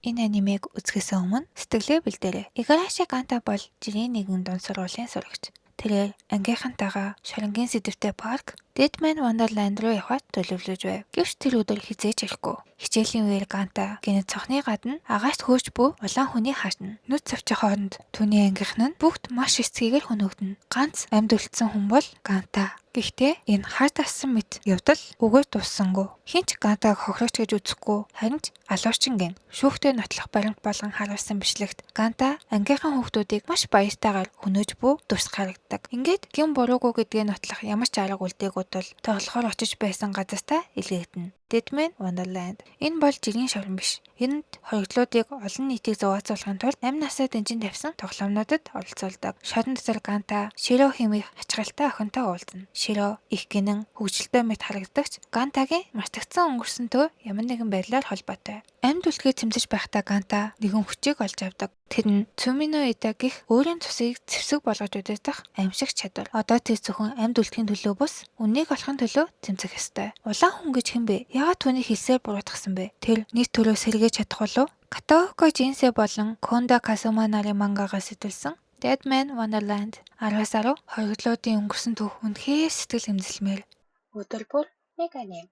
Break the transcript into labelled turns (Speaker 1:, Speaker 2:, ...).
Speaker 1: Энэ анимэг үзэхээс өмнө сэтгэлээ бэлдээрэй. Игараши Ганта бол жирийн нэгэн дунд сургуулийн сурагч. Тэрээр ангийнхантайгаа шоронгийн сэдэвтэй парк Deadman Wonderland руу явахаар төлөвлөж байв. Гэвч тэр өдөр хэзээ ч ирэхгүй. Хичээлийн үеэр Ганта гэнэт цонхны гадна агаарт хөөж буй улаан хүний хаашна. Нүд цавчих хооронд түүний ангийнхан нь бүгд маш эцгийгээр хөнөөгдөнө. Ганц амьд үлдсэн хүн бол Ганта. Гэхдээ энэ хар дассан мэт явдал үгээр дууссангүй. Хэн ч Гантаг хохирогч гэж үзэхгүй, харин ч алуурчин гэнэ. Шүүхтэй нотлох баримт болгон харуулсан бичлэгт Ганта ангийнхан хүүхдүүдийг маш баяртайгаар хөнөөж буй дүрс харагддаг. Ингээд гэм буруугүй гэдгээ нотлох ямар ч арга үлдээгүй тул тоглохоор очиж байсан газартаа илгээгдэнэ. Deadman Wonderland. Энэ бол жирийн шорон биш. Энд хоригдлуудыг олон нийтийг зугаацуулахын тулд амь насаа дэнжин тавьсан тоглоомнуудад оролцуулдаг. Шорон дотор Ганта Широ хэмээх хачирхалтай охинтой уулзна. Широ их гэнэн, хөгжилтэй мэт харагддаг ч Гантагийн мартагдсан өнгөрсөнтэй ямар нэгэн байдлаар холбоотой. Амьд үлдэхийг тэмцэж байхдаа Ганта нэгэн хүчийг олж авдаг. Тэр нь Цумино Ида гэх өөрийн цусыг зэвсэг болгож удирдах аймшигт чадвар. Одоо тэр зөвхөн амьд үлдэхийн төлөө бус, үнэнийг олохын төлөө тэмцэх ёстой. Улаан хүн гэж хэн бэ? Яагаад түүнийг хэлсээр буруутгасан бэ? Тэр нийт төрөө сэргээж чадах болов? Катаока Жинсэ болон Конда Касума нарын мангагаас сэтэлсэн Deadman Wonderland 10-аас 10. Хоригдлуудын өнгөрсөн түүх үнэхээр сэтгэл хэмзэлмээр. Өдөр бүр нэг аним.